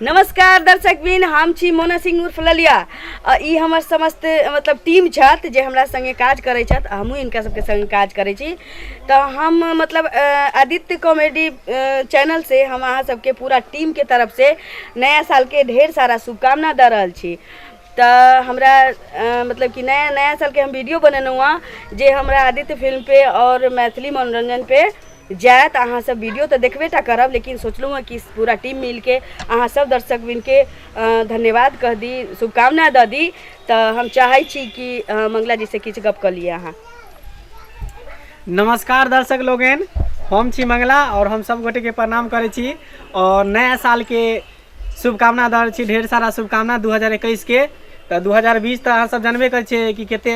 नमस्कार दर्शक बिन, हम छी मोना सिंह उर्फ ललिया आ ई हमर समस्त मतलब टीम छथि जे हमरा संगे काज करै छथि, हमहूँ हिनका सबके संगे काज करै छी। तऽ हम मतलब आदित्य कॉमेडी चैनल से हम अहाँ सबके पूरा टीमके तरफ से नया सालके ढेर सारा शुभकामना दऽ रहल छी। तऽ हमरा मतलब कि नया नया सालके हम वीडियो बनेलहुँ हँ जे हमरा आदित्य फिल्म पे आओर मैथिली मनोरञ्जन पे जायत। अहाँ सब वीडियो तऽ देखबे टा करब, लेकिन सोचलहुँ हँ कि पूरा टीम मिलके अहाँ सब दर्शक बिनके धन्यवाद कह दी, शुभकामना दऽ दी। तऽ हम चाहै छी कि मंगला जी से किछु गप कऽ लिअ अहाँ। नमस्कार दर्शक लोगन, हम छी मंगला और हम सब गोटे के प्रणाम करै छी और नया साल के शुभकामना दऽ रहल छी, ढेर सारा शुभकामना 2021 के। तऽ 2020 तऽ अहाँ सब जानबे करै छियै कि कते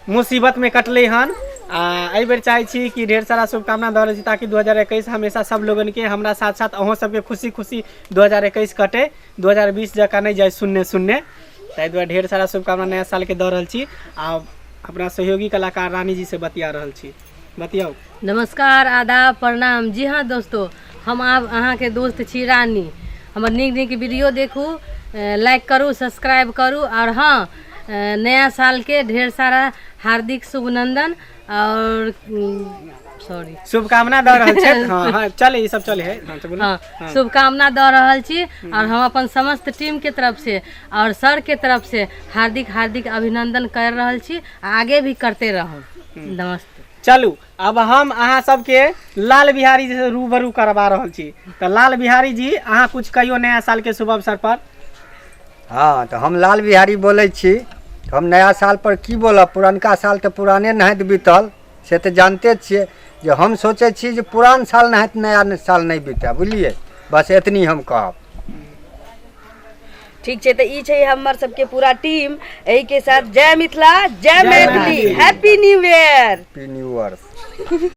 मुसीबतमे कटलै हन, आ एहिबेर चाहै छी कि ढेर सारा शुभकामना दऽ रहल छी ताकि 2021 हमेशा सब लोगनके हमरा साथ साथ अहूँ सबके खुशी खुशी 2021 कटे, 2020 जकाँ नहि जाय शून्य शून्य। ताहि दुआरे ढेर सारा शुभकामना नया सालके दऽ रहल छी। आ अपना सहयोगी कलाकार रानी जी से बतिया रहल छी, बतियाउ। नमस्कार, आदाब, प्रणाम। जी हाँ दोस्तों, हम आब अहाँके दोस्त छी रानी। हमर नीक नीक वीडियो देखू, लाइक करू, सब्सक्राइब करू और हाँ, नया सालके ढेर सारा हार्दिक शुभनंदन और सॉरी शुभकामना दऽ रहल छथि। हाँ हाँ चले, ई सब चले है। हाँ, तऽ बोलू। हाँ, शुभकामना दऽ रहल छी और हम अपन समस्त टीम के तरफ से और सर के तरफ से हार्दिक हार्दिक अभिनंदन कर रहल छी, आगे भी करते रहब। नमस्ते। चलू अब हम अहाँ सबके लाल बिहारी जी से रूबरू करबा रहल छी। तऽ लाल बिहारी जी, अहाँ कुछ कहियो नया साल के शुभ अवसर पर। हाँ, तऽ हम लाल बिहारी बोलै छी। हम नया साल पर की बोलब, पुरनका साल तऽ पुराने नहाइत बीतल, से तऽ जानते छियै जे हम सोचै छी जे पुरान साल नहाइत नया साल नहि बीतै, बुझलियै? बस एतनी हम कहब। ठीक छै, तऽ ई छै हमर सबके पूरा टीम। एहिके साथ जय मिथिला, जय Maithili, happy new year. Happy new year.